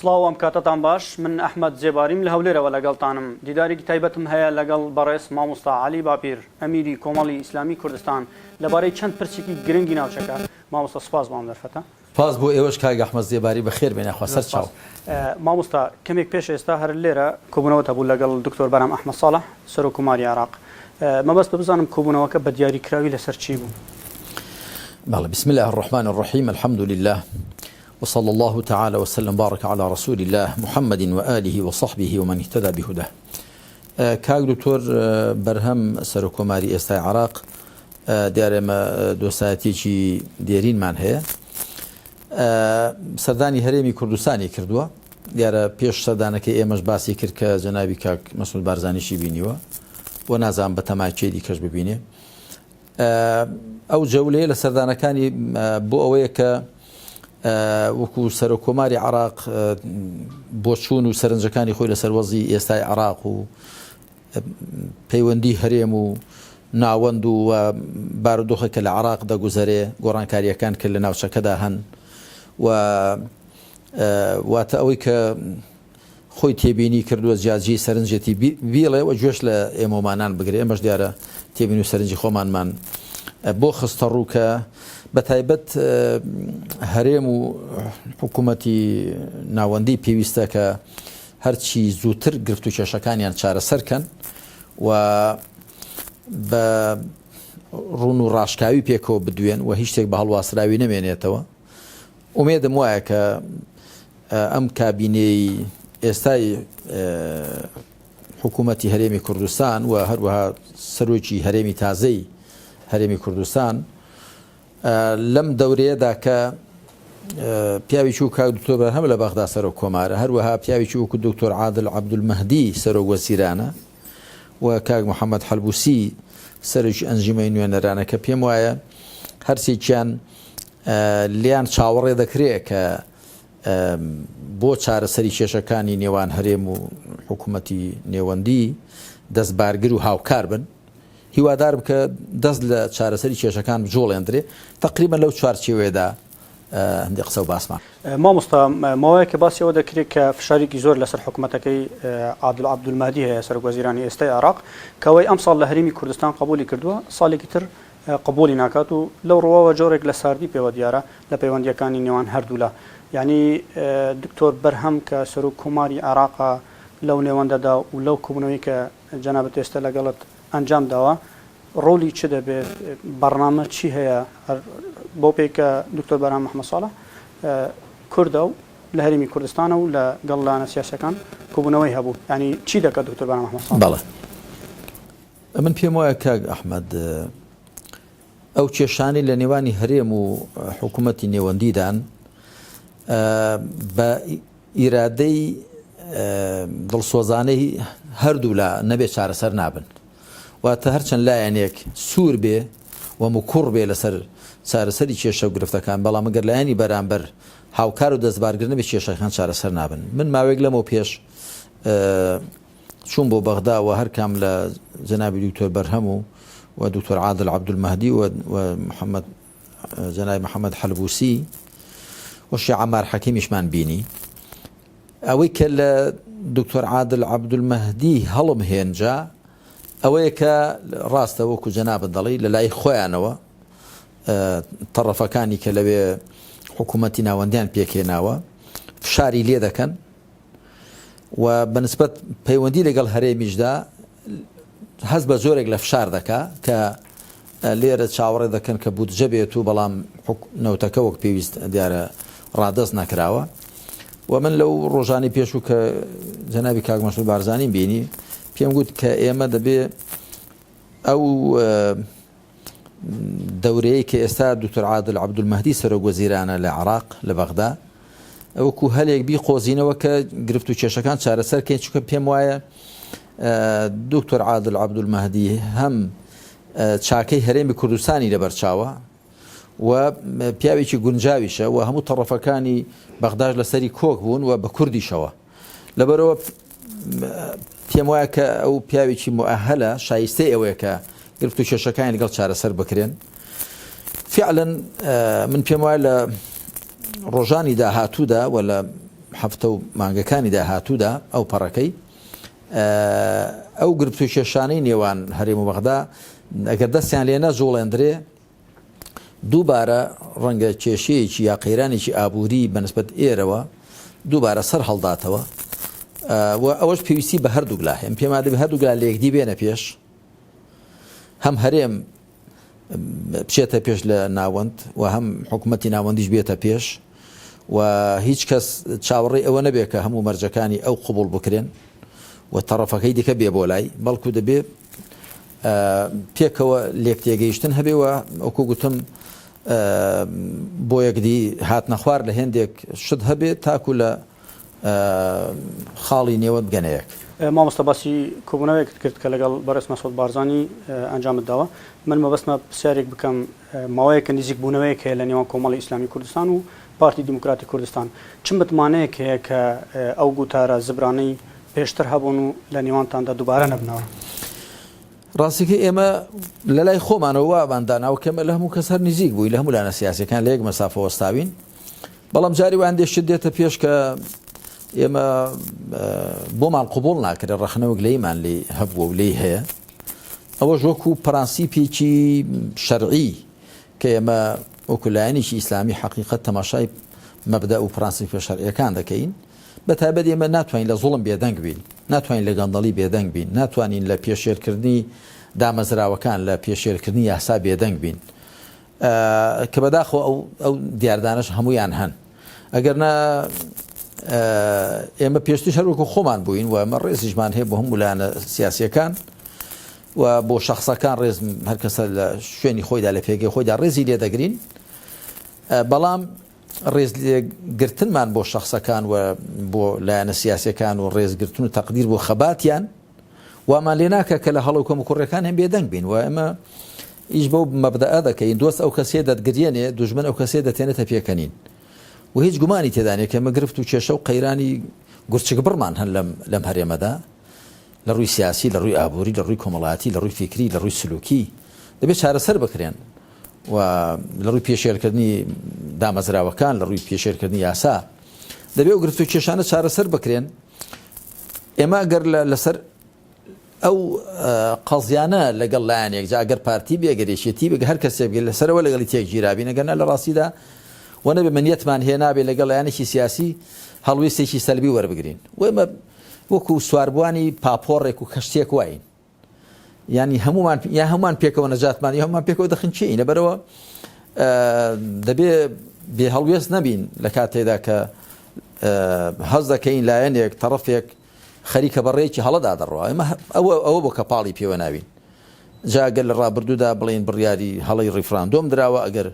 سڵاو ئەم کاتەتان باش من ئەحمەد زێباریم لە هەولێرەوە لەگەڵتانم دیدارێکی تایبەتم هەیە لەگەڵ بەڕێز مامۆستا عەلی باپیر ئەمیری کۆمەڵی ئیسلامی کوردستان لەبارەی چەند پرسێکی گرنگی ناوچەکە مامۆستا سوپاس بۆ ئەم دەرفەتە. سوپاس بۆ ئێوەش کاک ئەحمەد زێباری بەخێر بێن یاخوا سەر چاو. مامۆستا کەمێک پێش ئێستا هەر لێرە کۆبوونەوەت هەبوو لەگەڵ دکتۆر بەرام ئەحمەد ساڵح سەرۆک کۆماری عێراق مەبەستمە بزانم کۆبوونەوەکە بە دیاریکراوی لەسەر چی بوو؟ بەڵێ بسم الله الرحمن الرحیم الحمد لله وصلى الله تعالى وسلم بارك على رسول الله محمد وآله وصحبه ومن اهتدى بهداه کاک دکتۆر بەرهەم سەرۆک کۆماری ئێستای عراق دیارە ئێمە دۆستایەتیەکی دێرینمان هەیە سەردانی هەرێمی کوردستانی کردووە دیارە پێش سەردانەکەی ئێمەش باسی کرد کە جەنابی کاک مەسعود بارزانیشی بینیوە و نازانم بە تەمای کێ دیکەش ببینێ ئەو جەولەیە لە سەردانەکانی بۆ ئەوەیە کە وەکو سەرۆک کۆماری عراق بۆچوون و سەرنجەکانی خۆی لەسەر وەزی ئێستای عراق و پەیوەندی هەرێم و ناوەند و بارودۆخە کە لە عراق دەگوزەرێ گۆڕانکاریەکان کە لە ناوچەکەدا هەن و واتە ئەوەی کە خۆی تێبینی کردووە جیاجی سەرنجێتی بیڵێ و گوێش لە ئێمەمانان بگرێ ئێمەش دیارە تێبین و سەرنجی خۆمانمان بۆ خستە ڕوو کە بە تایبەت هەرێم و حکوومەتی ناوەندی پێویستە کە هەرچی زووتر گرفت و کێشەکانیان چارەسەر کەن و بە ڕوون و ڕاشکاوی پێکەوە بدوێن و هیچ شتێک بە هەڵواسراوی نەمێنێتەوە. ئومێدم وایە کە ئەم کابینەی ئێستای حکوومەتی هەرێمی کوردستان و هەروەها سەرۆکی هەرێمی تازەی هەرێمی کوردستان لەم دەورەیەدا کە پیاوێکی وەک کاک دکتۆر بەرهەم لە بەغدا سەرۆک کۆمارە، هەروەها پیاوێکی وەکو دکتۆر عادل عەبدولمەهدی سەرۆک وەزیرانە و کاک محەممەد حەلبوسی سەرۆکی ئەنجومەنی نوێنەرانە کە پێم وایە هەرسێکیان لێیان چاوەڕێ دەکرێت کە بۆ چارەسەری کێشەکانی نێوان هەرێم و حکوومەتی نێوەندی دەستبارگر و هاوکار بن. هیوادارم کە دەست لە چارەسەری کێشەکان بجوڵێندرێ، تەقریبەن لەو چوارچێوەیەدا هەندێک قسە و باسمان. مامۆستا ماوەیەکە باسی ئەوە دەکرێت کە فشارێکی زۆر لەسەر حکومەتەکەی عادل عەبدولمەهدی هەیە سەرۆک وەزیرانی ئێستای عێراق کە ئەوەی ئەمساڵ لە هەرێمی کوردستان قبولی کردووە ساڵێکی تر قبولی ناکات و لەو ڕووەوە جۆرێک لە ساردی پێوە دیارە لە پەیوەندییەکانی نێوان هەردوولا یانی دکتۆر بەرهەم کە سەرۆک کۆماری عێراقە لەو نێوەندەدا و لەو کۆبوونەوەی کە جەنابت ئێستا لەگەڵت ئەنجام داوە ڕۆلی چ دەبێت بەڕنامە چی هەیە هەر بەو پێی کە دکتۆر بەرهەم محمد ساڵح کوردە و لە هەرێمی کوردستانە و لە گەڵ لایەنە سیاسەکان کۆبوونەوەی هەبوو یانی چی دەکات دکتۆر بەرهەم محمد ساڵح؟ بەڵێ من پێم وایە کاک ئەحمەد ئەو کێشانەی لە نێوانی هەرێم و حکوومەتی نێوەندیدان بە ئیرادەی دڵسۆزانەی هەردوولا نەبێ چارەسەر نابن. واتە هەرچەند لایەنێک سوور بێ و مکوڕ بێ لەسەر چارەسەری کێشە و گرفتەکان، بەڵام گەر لایەنی بەرامبەر هاوکار و دەستبارگر نەبێ کێشەکان چارەسەر نابن. من ماوەیەک لەمەو پێش چووم بۆ بەغدا و هەرکام لە جەنابی دکتۆر بەرهەم و و دکتۆر عادل عەبدولمەهدی و و محەممەد جەنابی محەممەد حەلبوسی و شێخ عەمار حەکیمیشمان بینی. ئەوەی کە لە دکتۆر عادل عەبدولمەهدی هەڵم هێنجا ئەوەیە کە ڕاستە وەکو جەنابت دەڵێی لە لای خۆیانەوە تەڕەفەکانی کە لەوێ حکوومەتی ناوەندیان پێکهێناوە فشاری لێ دەکەن و بەنسبەت پەیوەندی لەگەڵ هەرێمیشدا هەست بە جۆرێک لە فشار دەکا کە لێرە چاوەڕێ دەکەن کە بودجە بێت و بەڵام نەوتەکە وەک پێویست دیارە ڕادەست نەکراوە و من لەو ڕۆژانی پێشوو کە جەنابی کاک مەسعود بارزانیم بینی پێم گوت کە ئێمە دەبێ ئەو دەورەیە کە ئێستا دکتۆر عادل عەبدولمەهدی سەرۆک وەزیرانە لە عراق لە بەغدا وەکو هەلێک بیقۆزینەوە کە گرفت و کێشەکان چارەسەر کەین چونکە پێم وایە دکتۆر عادل عەبدولمەهدی هەم چاکەی هەرێمی کوردستانی لەبەرچاوە و پیاوێکی گونجاویشە و هەموو تەڕەفەکانی بەغداش لەسەری کۆک بوون و بە کوردیشەوە لەبەرەوە پێم وایە کە ئەو پیاوێکی موئەهەلە شایستەی ئەوەیە کە گرفت و کێشەکانی لەگەڵ چارەسەر بکرێن فعلا من پێم وایە لە ڕۆژانی داهاتوودا و لە. هەفتە و مانگەکانی داهاتوودا ئەو پەڕەکەی ئەو گرفت و کێشانەی نێوان هەرێم و بەغدا ئەگەر دەستیان لێ نەجوڵێندرێ دووبارە ڕەنگە کێشەیەکی یا قەیرانێکی ئابووری بەنسبەت ئێرەوە دووبارە سەر هەڵداتەوە و ئەوەش پێویستی بە هەردووک لا هەیە پێمان دەبێت هەردووک لا لە یەکدی بێنە پێش هەم هەرێم بچێتە پێش لە ناوەند و هەم حکوومەتی ناوەندیش بێتە پێش و هیچ کەس چاوەڕێی ئەوە نەبێت کە هەموو مەرجەکانی ئەو قبوڵ بکرێن و تەڕەفەکەی دیکە بێ بۆ لای بەڵکو دەبێ پێکەوە لێک تێگەیشتن هەبێ و وەکو گوتم بۆ یەکدی هاتنە خوار لە هێندێک شت هەبێت تاکو لە خاڵی نێوەند بگەنە یەک. مامۆستا باسی کۆبوونەوەیەکت کرد کە لەگەڵ بەڕێز مەسعود بارزانی ئەنجامت داوە، من مەبەستمە پرسیارێک بکەم ماوەیەکە نزیکبوونەوەیەک هەیە لە نێوان کۆمەڵی ئیسلامی کوردستان و پارتی دیموکراتی کوردستان، چ متمانەیەک هەیە کە ئەو گوتارە زبرانەی پێشتر هەبوون و لە نێوانتاندا دووبارە نەبنەوە؟ ڕاستیەکەی ئێمە لە لای خۆمانەوە وامان داناوە کە ئێمە لە هەموو کەس هەر نزیک بووین، لە هەموو لایەنە سیاسیەکان لە یەک مەسافە وەستاوین، بەڵام جاری وا هەندێک شت دێتە پێش کە ئێمە بۆمان قبوڵ ناکرێت ڕەخنە و گلەیمان لێی هەبووە و لێی هەیە ئەوەش وەکو پرەنسیپێکی شەرعی کە ئێمە وەکو لایەنێکی ئیسلامی حەقیقەت تەماشای مەبدە و پرەنسیپە شەرعیەکان دەکەین بە تایبەت ئێمە ناتوانین لە زوڵم بێدەنگ بین ناتوانین لە گەندەڵی بێدەنگ بین ناتوانین لە پێشێلکردنی دامەزراوەکان لە پێشێلکردنی یاسا بێدەنگ بین کە بەداخەوە ئەو ئەو دیاردانەش هەمویان هەن ئەگەر نا ئێمە پێشتیش هەروەکو خۆمان بووین و ئەمە ڕێزیشمان هەیە بۆ هەموو لایەنە سیاسیەکان و بۆ شخصەکان ڕێز هەرکەسە لە شوێنی خۆیدا لە پێگەی خۆیدا ڕێزی لێ دەگرین بەڵام ڕێز گرتنمان بۆ شخصەکان و بۆ لایەنە سیاسەکان و ڕێزگرتن و تەقدیر بۆ خەباتیان وامان لێ ناکا کە لە هەڵە و کەموکوڕیەکان هەم بێدەنگ بین و ئێمە ئیش بەو مەبدەئە دەکەین دۆست ئەو کەسەیە دەتگریەنێ دوژمن ئەو کەسەیە دەتێنێتە پێکەنین و هیچ گومانی تێدا نیە کە ئێمە گرفت و کێشە و قەیرانی گورچکبڕمان هەن لەم لەم هەرێمەدا لە ڕووی سیاسی لە ڕووی ئابووری لە ڕووی کۆمەڵایەتی لە ڕووی فیکری لە ڕووی سلوکی دەبێت چارەسەر بکرێن و لە ڕووی پێشێلکردنی دامەزراوەکان لە ڕووی پێشێلکردنی یاسا دەبێت ئەو گرفت و کێشانە چارەسەر بکرێن ئێمە گەر لەسەر ئەو قەزیانە لەگەڵ لایەنێک جا ئەگەر پارتی بێ گەر یەکێتی بێ هەر کەسێک بێ لەسەرەوە لەگەڵی تێک گیرابین ئەگەر نا لە ڕاستیدا وە نەبێ منیەتمان هێنابێ لەگەڵ لایەنێکی سیاسی هەڵوێستێکی سەلبی وەربگرین و ئێمە وەکو سواربووانی پاپۆڕێک و کەشتێک واین یانی هەمومان یا هەمومان پێکەوە نەجاتمان یا هەمومان پێکەوە دەخنچین لەبەرەوە دەبێ بێ هەڵوێست نەبین لە کاتێدا کە هەز دەکەین لایەنێک تەڕەفێک خەریکە بەڕێکی هەڵەدا دەڕوا ئێمە ئەوە ئەوە بۆ کە پاڵی پێوە ناوین جا گەر لە ڕابردوودا بڵین بڕیاری هەڵەی ڕیفراندۆم دراوە ئەگەر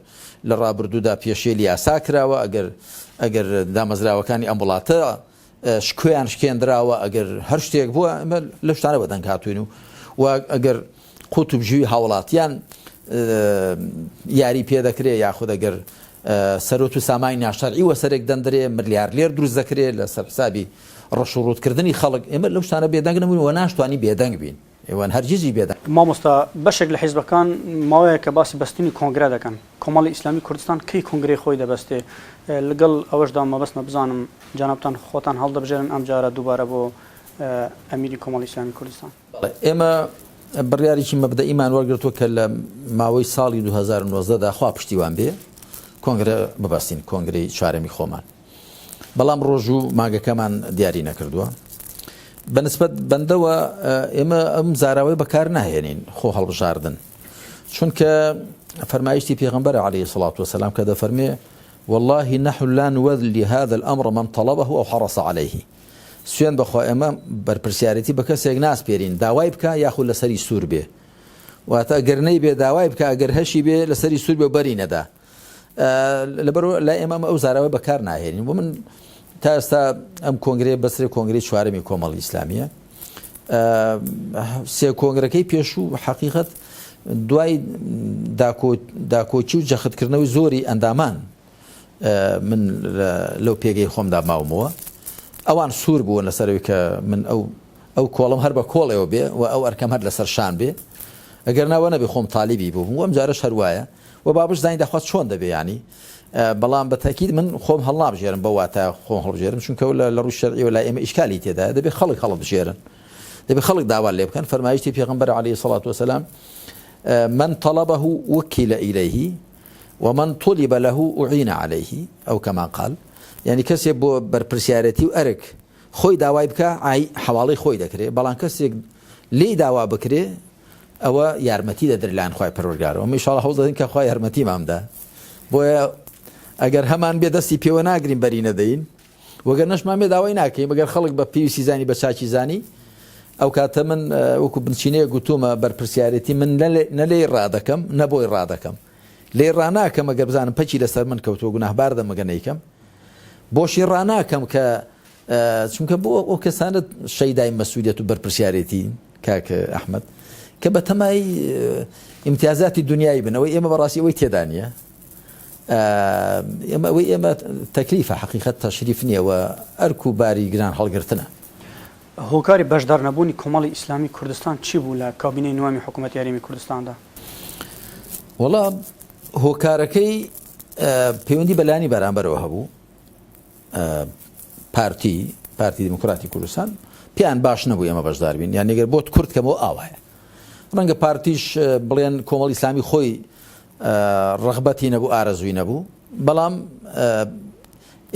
لە ڕابردوودا پێشێلی یاسا کراوە ئەگەر ئەگەر دامەزراوەکانی ئەم وڵاتە شکۆیان شکێندراوە ئەگەر هەر شتێک بووە ئەمە لەو شتانە بەدەنگ هاتوین و و ئەگەر قوت و بژیوی هاوڵاتیان یاری پێ دەکرێ یاخود ئەگەر سەرۆت و سامانی ناشەرعی وە سەرێک دەندرێ ملیار لێر دروست دەکرێت لەسەر حسابی ڕەش و ڕووتکردنی خەڵک ئێمە لەو شتانە بێدەنگ نەبووین و ناشتوانین بێدەنگ بین ئێوەن هەرگیزی بێدەنگ. مامۆستا بەشێک لە حیزبەکان ماوەیەکە باسی بەستنی کۆنگرە دەکەن، کۆمەڵی ئیسلامی کوردستان کەی کۆنگرەی خۆی دەبەستێ؟ لەگەڵ ئەوەشدا مەبەستمە بزانم جەنابتان خۆتان هەڵدەبژێرن ئەمجارە دووبارە بۆ ئەمیری کۆمەڵی ئیسلامی کوردستان؟ بەڵێ ئێمە بڕیارێکی مەبدەئیمان وەرگرتووە کە لە ماوەی ساڵی 2019 دا خوا پشتیوان بێ کۆنگرە ببەستین، کۆنگرەی چوارەمی خۆمان. بەڵام ڕۆژ و مانگەکەمان دیاری نەکردووە. بە نسبەت بەندەوە ئێمە ئەم زاراوەی بەکار ناهێنین خۆ هەڵبژاردن چونکە فەرمایشتی پێغەمبەر عەلەیهی سڵات وسلام کە دەفەرمێ والله نحن لا نولي هذا الأمر من طلبه أو حرص عليه سوێن بەخوا ئێمە بەرپرسیارێتی بە کەسێک ناسپێرین داوای بکە یاخود لەسەری سوور بێ واتە گەر نەیبێ داوای بکە ئەگەر هەشی بێ لەسەری سوور بێ و بەری نەدا لەبەر لای ئێمە ئەو زاراوە بەکار ناهێنین بۆ من تا ئێستا ئەم کۆنگرەیە بەسرێ کۆنگرەی چوارەمی کۆمەڵی ئیسلامیە سێ کۆنگرەکەی پێشوو حەقیقەت دوای داکۆکی و جەختکردنەوەی زۆری ئەندامان من لەو پێگەی خۆمدا ماومەوە ئەوان سوور بوون لەسەرەوەی کە من ئەو ئەو کۆڵم هەر بە کۆڵێەوە بێ و ئەو ئەرکەم هەر لەسەر شان بێ. ئەگەر نا وەنەبێ خۆم تالیبی بووم و ئەم جارەش هەر وایە و با بشزانین داخوا چۆن دەبێ یانی بەڵام بە تەکید من خۆم هەڵنابژێرم بە واتە خۆم هەڵبژێرم چونکە لە ڕووی شەرعیەوە لای ئێمە ئیشکالی تێدایە دەبێ خەڵک هەڵبژێرن دەبێ خەڵک داوا لێ بکەن فەرمایشتی پێغەمبەر عەلەیهی سەڵات وەسەلام من طلبه وکل إليه ومن طلب له أعين عليه أو كما قال یعنی کەسێ بۆ بەرپرسیارەتی و ئەرک خۆی داوای بکە ئای حواڵی خۆی دەکرێ بەڵام کەسێک لێی داوا بکرێ ئەوە یارمەتی دەدرێت لایەن خوای پەروەردگارەوە ئەمە ئیشاڵا هەوڵ دەدەین کە خوا یارمەتیمان بدە بۆیە ئەگەر هەمان بێ دەستی پێوە ناگرین بەری نەدەین وەگەر نەشمان بێ داوای ناکەین بەگەر خەڵک بە پێویستی زانی بە چاکی زانی ئەو کاتە من وەکو بنچینەیە گوتومە بەرپرسیارەتی من نە لێی ڕادەکەم نە بۆی ڕادەکەم لێی ڕاناکەم ئەگەر بزانم پەکی لەسەر من کەوتووە گوناهبار دەم ئەگەر نەیکەم بۆشی ڕاناکەم کە چونکە بۆ ئەو کەسانە شەیدای مەسوولیەت و بەرپرسیارێتی کاک ئەحمد کە بە تەمای ئیمتیازاتی دنیای بن ئەوەی ئێمە بەڕاستی ئەوەی تێدا نییە ئێمە ئەوەی ئێمە تەکلیفە حقیقت تەشریف نییە و ئەرک و باری گران هەڵگرتنە. هۆکاری بەشدار نەبوونی کۆمەڵی ئیسلامی کوردستان چی بوو لە کابینەی نوەمی حکوومەتی هەرێمی کوردستاندا؟ وەڵا هۆکارەکەی پەیوەندی بەلانی بەرامبەرەوە هەبوو پارتی پارتی دیموکراتی کوردستان پێیان باش نەبوو ئێمە بەشدار بین یان نێگەر بۆت کورت کەمەوە ئاوایە ڕەنگە پارتیش بڵێن کۆمەڵ ئیسلامی خۆی ڕغبەتی نەبوو ئارەزووی نەبوو بەڵام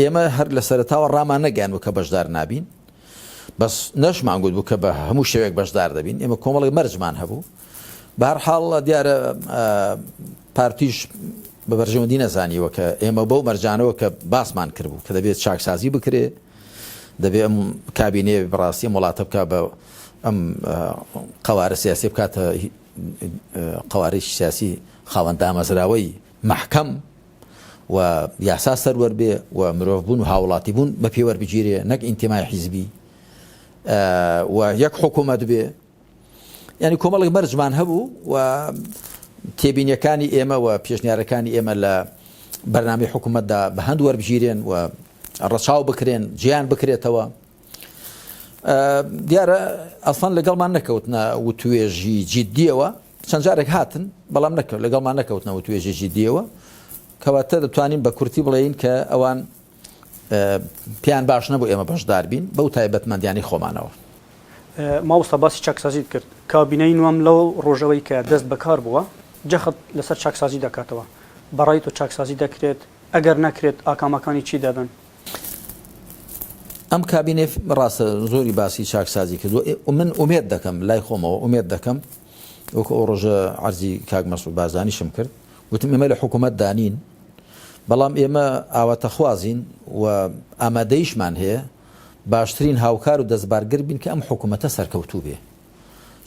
ئێمە هەر لە سەرتاوە ڕامان نەگەیان بوو کە بەشدار نابین بەس نەشمان گوت بوو کە بە هەموو شێوەیەک بەشدار دەبین ئێمە کۆمەڵی مەرجمان هەبوو بەهەر حاڵ دیارە پارتیش بە بەرژەوەندی نەزانیوە کە ئێمە بەو مەرجانەوە کە باسمان کردبوو کە دەبێت چاکسازی بکرێ دەبێ ئەم کابینێ بەڕاستی ئەم وڵاتە بکە بە ئەم قەوارە سیاسی بکاتە قوارەی سیاسی خاوەن دامەزراوەی محکەم و یاسا سەروەر بێ و مرۆڤ بوون و هاوڵاتی بوون بە پێوەر بگیرێ نەک ئینتیمای حیزبی و یەک حکوومەت بێ یانی کۆمەڵێک مەرجمان هەبوو و تێبینیەکانی ئێمە و پێشنیارەکانی ئێمە لە بەرنامەی حکوومەتدا بە هەند وەربگیرێن و ڕەچاو بکرێن جیان بکرێتەوە دیارە ئەسڵەن لەگەڵمان نەکەوتنە وتوێژی جددیەوە چەند جارێک هاتن بەڵام نەکەوت لەگەڵمان نەکەوتنە وتوێژی جددیەوە کەواتە دەتوانین بە کورتی بڵێین کە ئەوان پێیان باش نەبوو ئێمە بەشدار بین بەو تایبەتمەندیانەی خۆمانەوە. مامۆستا باسی چاکسازیت کرد، کابینەی نوەم لەو ڕۆژەوەی کە دەست بەکار بووە جەخت لەسەر چاکسازی دەکاتەوە، بەڕای تۆ چاکسازی دەکرێت، ئەگەر نەکرێت ئاکامەکانی چی دەبن؟ ئەم کابینەی ڕاستە زۆری باسی چاکسازی کردووە، من ئومێد دەکەم لای خۆمەوە ئومێد دەکەم وەکو ئەو ڕۆژە عەرزی کاک مەسعود بارزانیشم کرد وتم ئێمە لە حکوومەتدا نین، بەڵام ئێمە ئاواتەخوازین و ئامادەیشمان هەیە باشترین هاوکار و دەستبارگر بین کە ئەم حکوومەتە سەرکەوتوو بێ.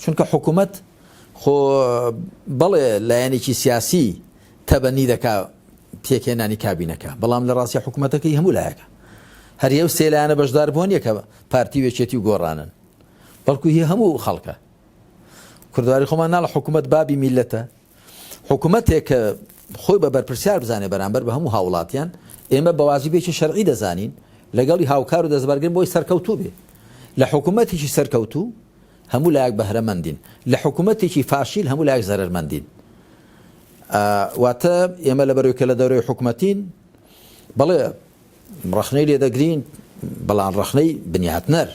چونکە حکوومەت خۆ بەڵێ لایەنێکی سیاسی تەبەنی دەکا پێکهێنانی کابینەکە، بەڵام لە ڕاستیا حکوومەتەکەی هەموو لایەکە. هەر ئەو سێ لایەنە بەشداربووە نییە کە پارتی و یەکێتی و گۆڕانن، بەڵکو هی هەموو خەڵکە. کوردەواری خۆمان ناڵێ حکوومەت بابی میللەتە، حکومەتێک کە خۆی بە بەرپرسیار بزانێت بەرامبەر بە هەموو هاوڵاتیان، ئێمە بە واجبێکی شەرعی دەزانین لەگەڵی هاوکار و دەستبەرگرن بۆی سەرکەوتوو بێ. لە حکومەتێکی سەرکەوتوو هەموو لایەک بەهرەمەندین، لە حکومەتێکی فاشیل هەموو لایەک زەرەرمەندین. واتە ئێمە لەبەرئەوەی کە لە دەورەی حکومەتین، بەڵێ ڕەخنەی لێ دەگرین، بەڵام ڕەخنەی بنیاتنەر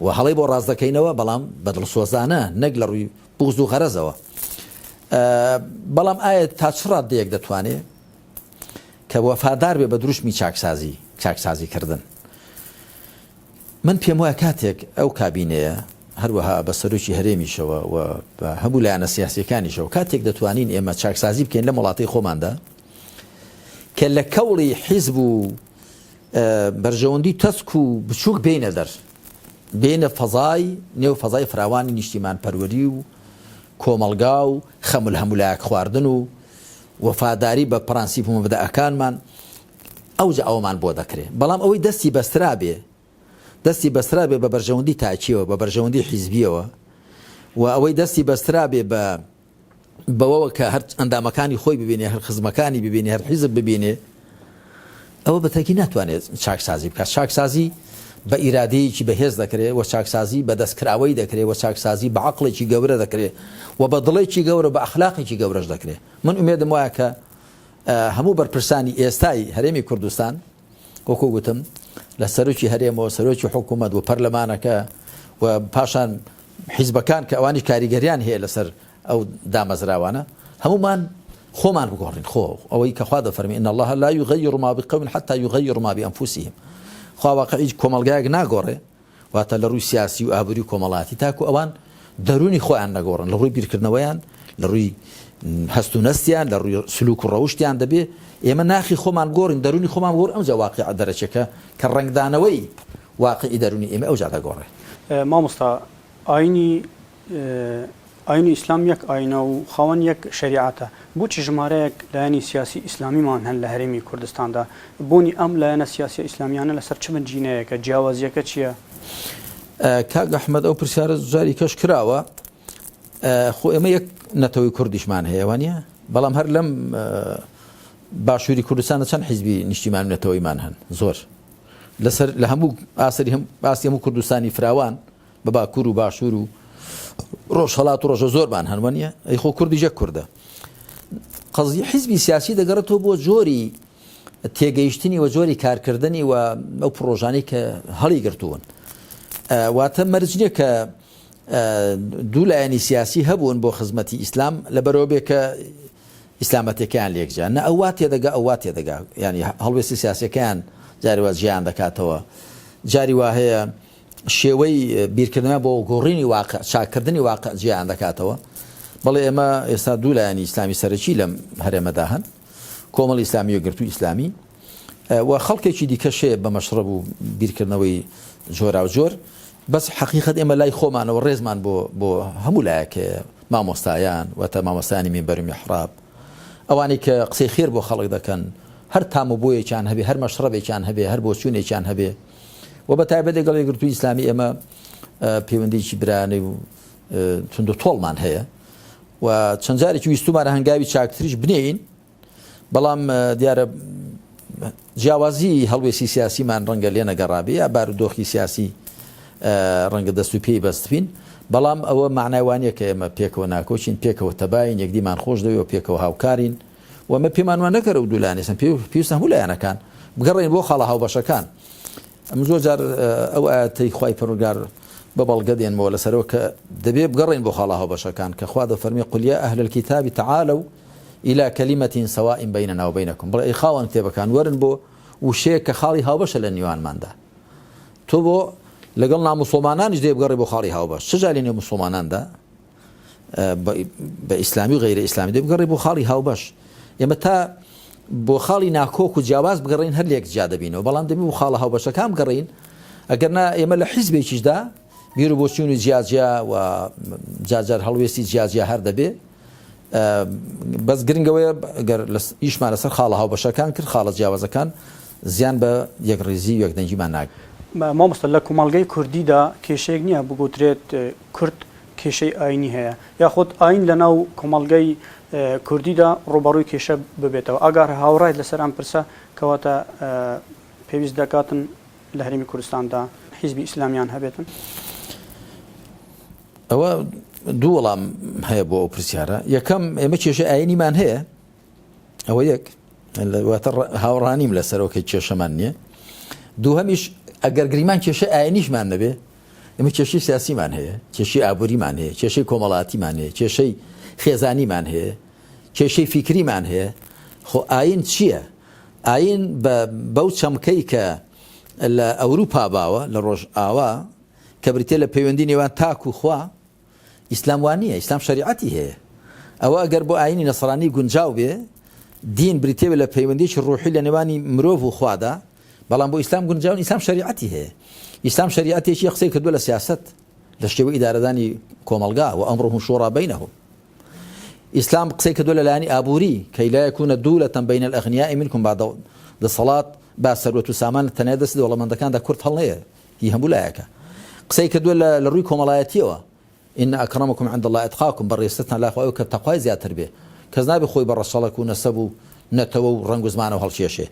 و هەڵەی بۆ ڕاست دەکەینەوە، بەڵام بە دڵسۆزانە نەک لە ڕووی بوغز و غەرەزەوە. بەڵام ئایا تا چ ڕاددەیەک دەتوانێ کە وەفادار بێ بە دروشمی چاکسازی، چاکسازی کردن؟ من پێم وایە کاتێک ئەو کابینەیە، هەروەها بە سەرۆکی هەرێمیشەوە و بە هەموو لایەنە سیاسییەکانیشەوە، کاتێک دەتوانین ئێمە چاکسازی بکەین لەم وڵاتەی خۆماندا، کە لە کەوڵی حیزب و بەرژەوەندی تەسک و بچووک بێینە دەر، بێینە فەزای نێو فەزای فراوانی نیشتیمانپەروەری و کۆمەڵگا و خەم لە هەموو لایەک خواردن و وەفاداری بە پرەنسیپ و مەبدەئەکانمان، ئەوجا ئەوەمان بۆ دەکرێ. بەڵام ئەوەی دەستی بەسترابێ، دەستی بەسترابێ بە بەرژەوەندی تاکییەوە، بە بەرژەوەندی حیزبییەوە و ئەوەی دەستی بەسترابێ بە بەوەوە کە هەر ئەندامەکانی خۆی ببینێ، هەر خزمەکانی ببینێ، هەر حیزب ببینێ، ئەوە بە تەکی ناتوانێت چاکسازی بکات. چاکسازی بە ئیرادەیەکی بەهێز دەکرێ و چاکسازی بە دەستکراوەی دەکرێ و چاکسازی بە عەقڵێکی گەورە دەکرێ و بە دڵێکی گەورە بە ئەخلاقێکی گەورەش دەکرێ. من ئومێدم وایە کە هەموو بەرپرسانی ئێستای هەرێمی کوردستان وەکو گوتم لە سەرۆکی هەرێمەوە سەرۆکی حکوومەت و پەرلەمانەکە و پاشان حیزبەکان کە ئەوانی کاریگەریان هەیە لەسەر ئەو دامەزراوانە هەموومان خۆمان بگۆڕین خۆ ئەوەی کە خوا دەفەرمی ان الله لا یغیر ما بقوم حتى یغیروا ما بانفسهم خوا واقعی کۆمەڵگایەک ناگۆڕێ واتە لە ڕووی سیاسی و ئابووری و کۆمەڵاتی تاکو ئەوان دەروونی خۆیان نەگۆڕن لە ڕووی بیرکردنەوەیان لە ڕووی هەست و نەستیان لە ڕووی سلوک و ڕەوشتیان دەبێ ئێمە ناخی خۆمان گۆڕین دەروونی خۆمان گۆڕ ئەمجا واقیع دەرەچێکە کە ڕەنگدانەوەی واقعی دەروونی ئێمە ئەوجا دەگۆڕێ. مامۆستا ئاینی ئاینی ئیسلام یەک ئاینە و خاوەن یەک شەریعەتە، بۆچی ژمارەیەک لایەنی سیاسی ئیسلامیمان هەن لە هەرێمی کوردستاندا؟ بوونی ئەم لایەنە سیاسیە ئیسلامیانە لەسەر چ بنچینەیەکە؟ جیاوازییەکە چییە؟ کاک ئەحمەد ئەو پرسیارە جاری کەش کراوە خۆ ئێمە یەک نەتەوەی کوردیشمان هەیە وانە بەڵام هەر لەم باشووری کوردستانە چەند حیزبی نیشتیمان نەتەوەیمان هەن زۆر لەسەر لە هەموو ئاسری هەم ئاستی هەموو کوردستانی فراوان بە باکوور و باشوور و ڕۆژهەڵات و ڕۆژە زۆرمان هەن وەنیە ئەی خۆ کوردیش یەک کوردە قەزی حیزبی سیاسی دەگەڕێتەوە بۆ جۆری تێگەیشتنی و جۆری کارکردنی و ئەو پڕۆژانەی کە هەڵی گرتوون واتە مەرج نییە کە دوو لایەنی سیاسی هەبوون بۆ خزمەتی ئیسلام لەبەرەوە بێ کە ئیسلامەتەکەیان لێکجیا نە ئەو وا تێدەگا ئەو وا تێدەگا ینی هەڵوێستی سیاسەکەیان جاری وا جیان دەکاتەوە جاری وا هەیە شێوەی بیرکردنەوە بۆ گۆڕینی واقع، چاککردنی واقع جیایان دەکاتەوە. بەڵێ ئێمە ئێستا دوو لایەنی ئیسلامی سەرەکی لەم هەرێمەدا هەن، کۆمەڵی ئیسلامی و یەکگرتووی ئیسلامی و خەڵکێکی دیکەش هەیە بە مەشڕەب و بیرکردنەوەی جۆراوجۆر. بەس حەقیقەت ئێمە لای خۆمانەوە ڕێزمان بۆ بۆ هەموو لایەک هەیە، مامۆستایان واتە مامۆستایانی مینبەر و میحراب، ئەوانەی کە قسەی خێر بۆ خەڵک دەکەن، هەر تام و بۆیەکیان هەبێ، هەر مەشڕەبێکیان هەبێ، هەر بۆچوونێکیان هەبێ، و بە تایبەت لەگەڵ یەکگرتووی ئیسلامی ئێمە پەیوەندیی برایانەی و توند و تۆڵمان هەیە و چەند جارێکی ویستومانە هەنگاوی چاکتریش بنێین بەڵام دیارە جیاوازی هەڵوێستی سیاسیمان ڕەنگە لێ نەگەڕابێ یا بارودۆخی سیاسی ڕەنگە دەست و پێی بەستبین بەڵام ئەوە معنای وانە کە ئێمە پێکەوە ناکۆچین پێکەوە تەباین یەکدیمان خۆش دەوێ و پێکەوە هاوکارین و ئەمە پێمان وا نەکەرە و دوو لایەنی سەن پێویستە هەموو لایەنەکان بگەڕێن بۆ خاڵە هاوبەشەکان ئەم زۆر جار ئەو ئاەتەی خوای پەروەردگار بە بەڵگە دێنمەوە لەسەرەوە کە دەبێ بگەڕێن بۆ خاڵە هاوبەشەکان کە خوا دەفەرمێ قل یا أهل الكتاب تعالوا إلى كلمة سواء بيننا وبينكم بڵێ ئەی خاوەن کتێبەکان وەرن بۆ وشەیەک کە خاڵی هاوبەشە لە نێوانماندا تۆ بۆ لەگەڵ ناموسڵمانانیش دێ بگەڕێ بۆ خاڵی هاوبەش چ جا لە نێو موسڵماناندا بە ئیسلامی و غەیرە ئیسلامی دەبێ بگەڕێ بۆ خاڵی هاوبەش ئێمە تا بۆ خاڵی ناکۆک و جیاواز بگەڕین هەر لێک جیا دەبینەوە بەڵام دەبێ بۆ خاڵە هاوبەشەکان بگەڕین ئەگەر نا ئێمە لە حیزبێکیشدا بیر و بۆچوونی جیاجیا و جارجار هەڵوێستی جیاجیا هەر دەبێ بەس گرنگەوەیە گەر ئیشمان لەسەر خاڵە هاوبەشەکان کرد خاڵە جیاوازەکان زیان بە یەکڕیزی و یەکدەنگیمان ناگەیەنێت. مامۆستا لە کۆمەڵگەی کوردیدا کێشەیەک نییە بگوترێت کورد کێشەی ئاینی هەیە یاخود ئاین لە ناو کۆمەڵگەی کوردیدا ڕووبەڕووی کێشە ببێتەوە ئەگەر هاوڕایت لەسەر ئەم پرسە کەواتە پێویست دەکاتن لە هەرێمی کوردستاندا حیزبی ئیسلامیان هەبێتن؟ ئەوە دوو وەڵام هەیە بۆ ئەو پرسیارە یەکەم ئێمە کێشە ئاینیمان هەیە ئەوە یەک واتە هاوڕانیم لەسەرەوە کە کێشەمان نییە دووهەمیش ئەگەر گریمان کێشە ئاینیشمان نەبێ ئێمە کێشەی سیاسیمان هەیە کێشەی ئابووریمان هەیە کێشەی کۆمەڵاتیمان هەیە کێشەی خێزانیمان هەیە کێشەی فیکریمان هەیە خۆ ئاین چییە؟ ئاین بەو چەمکەی کە لە ئەوروپا باوە لە ڕۆژ ئاوا کە بریتە لە پەیوەندی نێوان تاک و خوا ئیسلام وا نییە ئیسلام شەریعەتی هەیە ئەوە ئەگەر بۆ ئاینی نەسرانی گونجاو بێ دین بریتە لە پەیوەندیی ڕوحی لە نێوانی مرۆڤ و خوادا بەڵام بۆ ئیسلام گونجاو ئیسلام شەریعەتی هەیە ئیسلام شەریعەتێکی قسەی کردووە لە سیاسەت لە شێوەی ئیدارەدانی کۆمەڵگا و ئەمڕهم شورا بینهم ئیسلام قسەی کردووە لە لایەنی ئابووری کەی لا یکون دولة بین الاغنیاء منکم با دەسەڵات با سەروەت و سامان تەنیا دەستی دەوڵەمەندەکاندا کورت هەڵنەیە هی هەموو لایەکە قسەی کردووە لە ڕووی کۆمەڵایەتیەوە ان اکرمکم عند اللە اتقاکم بەڕێزترتان لای خوا ئەوە کە تەقوای زیاتر بێ کەس نابێ خۆی بە ڕەچەڵەک و نەسەب و نەتەوە و ڕەنگ و زمانەوە هەڵکێشێ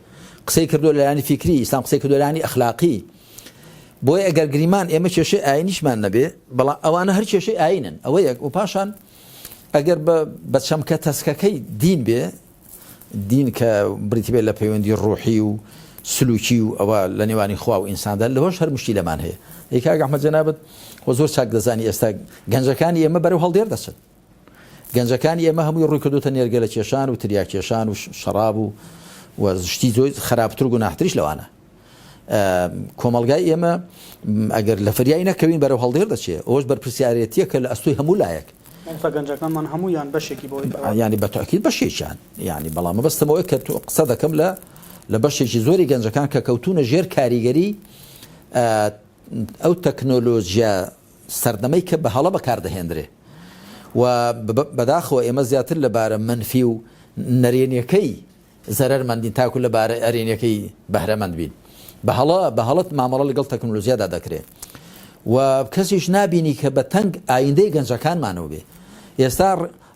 قسەی کردووە لە لایەنی فیکری ئیسلام قسەی کردووە لە لایەنی ئەخلاقی. بۆیە ئەگەر گریمان ئێمە کێشەی ئاینیشمان نەبێ بەڵام ئەوانە هەر کێشەی ئاینن ئەوە یەک و پاشان ئەگەر بە چەمکە تەسکەکەی دین بێ دین کە بریتی بێت لە پەیوەندی ڕوحی و سلوکی و ئەوە لە نێوانی خوا و ئینساندا لەوەش هەر مشکیلەمان هەیە. ئەی کاک ئەحمەد جەنابت خۆ زۆر چاک دەزانی ئێستا گەنجەکانی ئێمە بەرەو هەڵدێر دەچن. گەنجەکانی ئێمە هەمووی ڕووی کردوتە نێرگەلە کێشان و تریاک کێشان و شەڕاب و و شتی زۆر خراپتر و گوناحتریش لەوانە. کۆمەڵگای ئێمە ئەگەر لە فریای نەکەوین بەرەو هەڵدێر دەچێ ئەوەش بەرپرسیارێتیەکە لە ئەستۆی هەموو لایەک. مامۆستا گەنجەکانمان هەموویان بەشێکی بۆ یانی بە تاکید بەشێکیان یانی بەڵام مەبەستم ئەوەیە کە تۆ قسە دەکەم لە لە بەشێکی زۆری گەنجەکان کە کەوتونە ژێر کاریگەری ئەو تەکنۆلۆژیا سەردەمەی کە بە هەڵە بەکاردەهێندرێ و بەداخەوە ئێمە زیاتر لە بارە منفی و نەرێنیەکەی زەرەرمەندین تاکو لە بارە ئەرێنیەکەی بەهرەمەند بین. بە هەڵە بە هەڵەت مامەڵە لەگەڵ تەکنۆلۆژیادا دەکرێ و کەسیش نابینی کە بە تەنگ ئایندەی گەنجەکانمانەوە بێ. ئێستا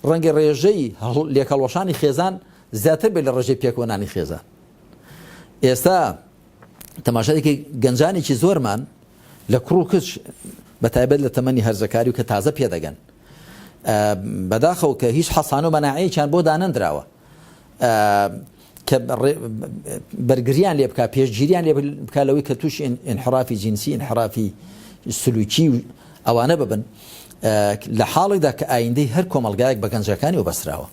ڕەنگە ڕێژەی لێکهەڵوەشانی خێزان زیاتر بێت لە ڕێژەی پێکەوەنانی خێزان. ئێستا تەماشا دەکەی گەنجانێکی زۆرمان لە کوڕ و کچ بە تایبەت لە تەمەنی هەرزەکاری و کە تازە پێدەگەن بەداخەوە کە هیچ حەسانە و مەناعەیەکیان بۆ دانەندراوە کە بەرگریان لێ بکا پێشگیریان لێ بکا لەوەی کە تووشی ئینحرافی جنسی ئینحرافی سلوکی و ئەوانە ببن لە حاڵێکدا کە ئایندەی هەر کۆمەڵگایەک بە گەنجەکانی و بەسراوە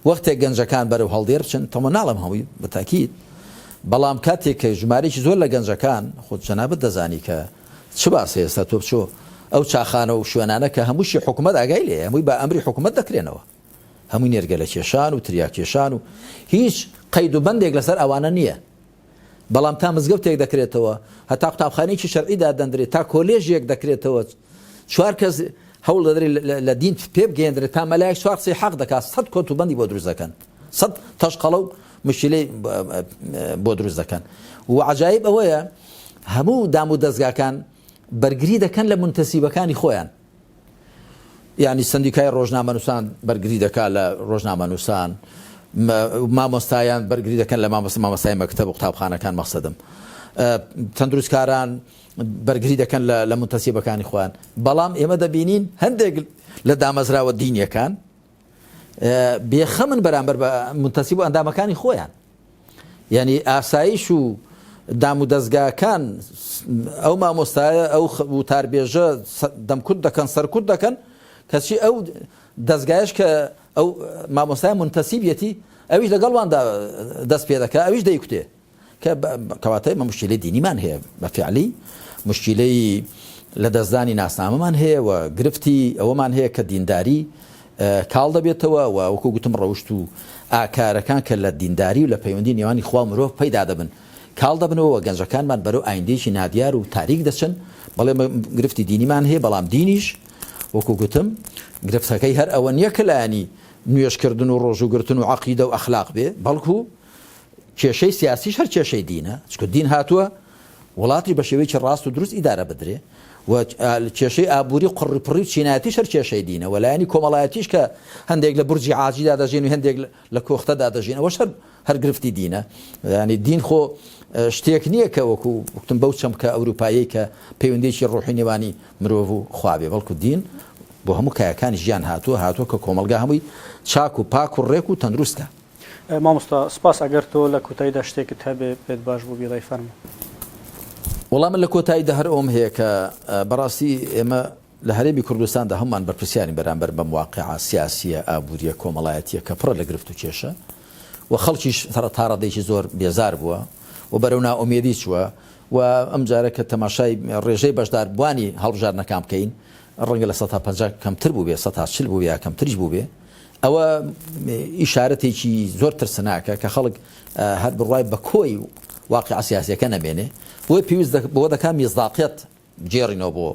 وەختێک گەنجەکان بەرەو هەڵدێر بچن تەمە ناڵم هەمووی بەتاکیید بەڵام کاتێک کە ژمارێکی زۆر لە گەنجەکان خۆت جەنابت دەزانی کە چ باسە ئێستا تۆ بچۆ ئەو چاخانە و شوێنانە کە هەمووشی حکوومەت ئاگای لێ هەمووی بە ئەمری حکوومەت دەکرێنەوە هەمووی نێرگەلە کێشان و تریاک کێشان و هیچ قەید و بەندێک لەسەر ئەوانە نییە بەڵام تا مزگەوتێک دەکرێتەوە هەتا قوتابخانەیەکی شەرعی دادەندرێت تا کۆلێژێک دەکرێتەوە چوار کەس هەوڵ دەدرێت لە دین پێ بگەیەندرێت تا مەلایەک چوار قسەی حەق دەکات سەد کۆت و بەندی بۆ دروست دەکەن سەد تەشقەڵە و مشکلەی بۆ دروست دەکەن و عجایب ئەوەیە هەموو دام و دەزگاکان بەرگری دەکەن لە منتەسیبەکانی خۆیان یانی سەندیکای ڕۆژنامەنووسان بەرگری دەکات لە ڕۆژنامەنووسان، مامۆستایان بەرگری دەکەن لە مامۆستا مامۆستای مەکتەب و قوتابخانەکان مەقسەدم تەندروستکاران بەرگری دەکەن لە مونتەسیبەکانی خۆیان بەڵام ئێمە دەبینین هەندێک لە دامەزراوە دینیەکان بێخەمن بەرامبەر بە مونتەسیب و ئەندامەکانی خۆیان یعنی ئاسایش و دام و دەزگاکان ئەو مامۆستایە ئەو وتاربێژە دەمکوت دەکەن سەرکوت دەکەن کەچی ئەو دەزگایش کە ئەو مامۆستای منتەسیبەتی ئەویش لەگەڵواندا دەست پێ دەکە ئەویش دەیکوتێ کە کەواتە ئێمە مشکیلەی دینیمان هەیە بە فعلی مشکیلەی لە دەستدانی ناسنامەمان هەیە و گرفتی ئەوەمان هەیە کە دینداری کاڵ دەبێتەوە و وەکو گوتم ڕەوشت و ئاکارەکان کە لە دینداری و لە پەیوەندی نێوانی خوا و مرۆڤ پەیدا دەبن کاڵ دەبنەوە و گەنجەکانمان بەرەو ئایندەیەکی نادیار و تاریک دەچن بەڵێ گرفتی دینیمان هەیە بەڵام دینیش وەکو گوتم گرفتەکەی هەر ئەوە نییە کە لایەنی نوێژکردن و ڕۆژووگرتن و عەقیدە و ئەخلاق بێ بەڵکو کێشەی سیاسیش هەر کێشەی دینە، چونکە دین هاتووە وڵاتیش بە شێوەیەکی ڕاست و دروست ئیدارە بدرێ و کێشەی ئابووری قڕی پڕی و چینایەتیش هەر کێشەی دینە و لایەنی کۆمەڵایەتیش کە هەندێک لە بورجی عاجیدا دەژین و هەندێک لە کۆختەدا دەژین ئەوەش هەر هەر گرفتی دینە یانی دین خۆ شتێک نییە کە وەکو وتم بەو چەمکە ئەوروپاییەی کە پەیوەندیی ڕۆحی نێوانی مرۆڤ و خوا بێ بەڵکو دین بۆ هەموو کایەکانی ژیان هاتووە هاتووە کە کۆمەڵگا هەمووی چاک و پاک و ڕێک و تەندروست کە. مامۆستا سپاس ئەگەر تۆ لە کوتاییدا شتێکت هەبێ پێت باش بوو بیڵێی فەرموو. وەڵا من لە کۆتاییدا هەر ئەوەم هەیە کە بەڕاستی ئێمە لە هەرێمی کوردستاندا هەموومان بەرپرسیارین بەرامبەر بەم واقیعە سیاسییە، ئابوورییە، کۆمەڵایەتییە کە پڕە لە گرفت و کێشە و خەڵکیش تا ڕادەیەکی زۆر بێزار بووە و بەرەو نائومێدی چووە و ئەمجارە کە تەماشای ڕێژەی بەشداربووانی هەڵبژاردنەکان بکەین ڕەنگە 50% کەمتر بووبێ 40% بووبێ یا کەمتریش بووبێ ئەوە ئیشارەتێکی زۆر ترسناکە کە خەڵک هەر بڕوای بە کۆی واقیعە سیاسیەکە نەمێنێ بۆیە پێویست بۆ دەکا میزداقیەت بگێڕینەوە بۆ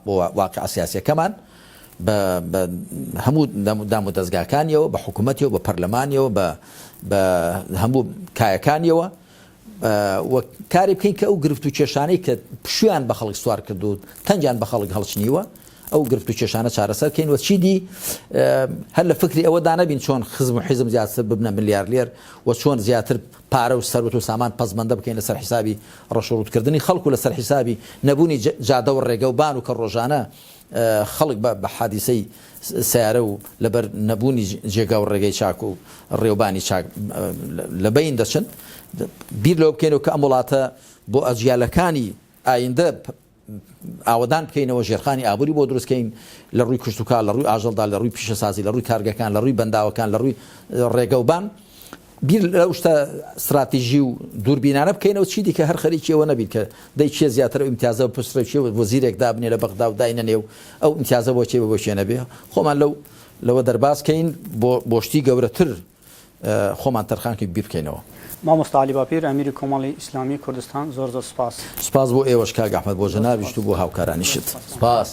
بۆ واقیعە سیاسیەکەمان بە هەموو دام و دەزگاکانیەوە بە حکوومەتیەوە بە پەرلەمانیەوە بە بە هەموو کایەکانیەوە و کاری بکەین کە ئەو گرفت و کێشانەی کە پشویان بە خەڵک سوار کرد و تەنگیان بە خەڵک هەڵچنیوە. ئەو گرفت و کێشانە چارەسەر کەین و چیدی هەر لە فکری ئەوەدا نەبین چۆن خزم و حیزم زیاتر ببنە ملیارلێر و چۆن زیاتر پارە و سەروەت و سامان پەزمەندە بکەین لەسەر حیسابی ڕەشوڕووتکردنی خەڵک و لەسەر حیسابی نەبوونی جادە و ڕێگە و بان و کە ڕۆژانە خەڵک بە حادیسەی سەیارە و لەبەر نەبوونی جێگا و ڕێگەی چاک و ڕێوبانی چاک لە بەین دەچن بیر لەوە بکەینەوە کە ئەم وڵاتە بۆ ئەجیالەکانی ئایندە ئاوەدان بکەینەوە، ژێرخانی ئابووری بۆ دروست کەین لە ڕووی کشتوکاڵ، لە ڕووی ئاژەڵدا، لە ڕووی پیشەسازی، لە ڕووی کارگەکان، لە ڕووی بەنداوەکان، لە ڕووی ڕێگەوبان، بیر لەو شتە ستراتیژی و دووربینانە بکەینەوە، چی دیکە هەر خەریکی ئەوە نەبین کە دەی کێ زیاتر ئەو ئیمتیازە بپچڕێ و کێ وەزیرێک دابنێ لە بەغدا و داینەنێ و ئەو ئیمتیازە بۆ کێ بێ بۆ کێ نەبێ، خۆمان لەو لەوە دەرباز کەین بۆ بۆ شتی گەورەتر خۆمان تەرخان کەین بیر بکەینەوە. مامۆستا عەلی باپیر ئەمیری کۆمەڵی ئیسلامی کوردستان زۆر زۆر سوپاس. سوپاس بۆ ئێوەش کاک ئەحمەد بۆ جەنابیشت و بۆ هاوکارانیشت. سوپاس.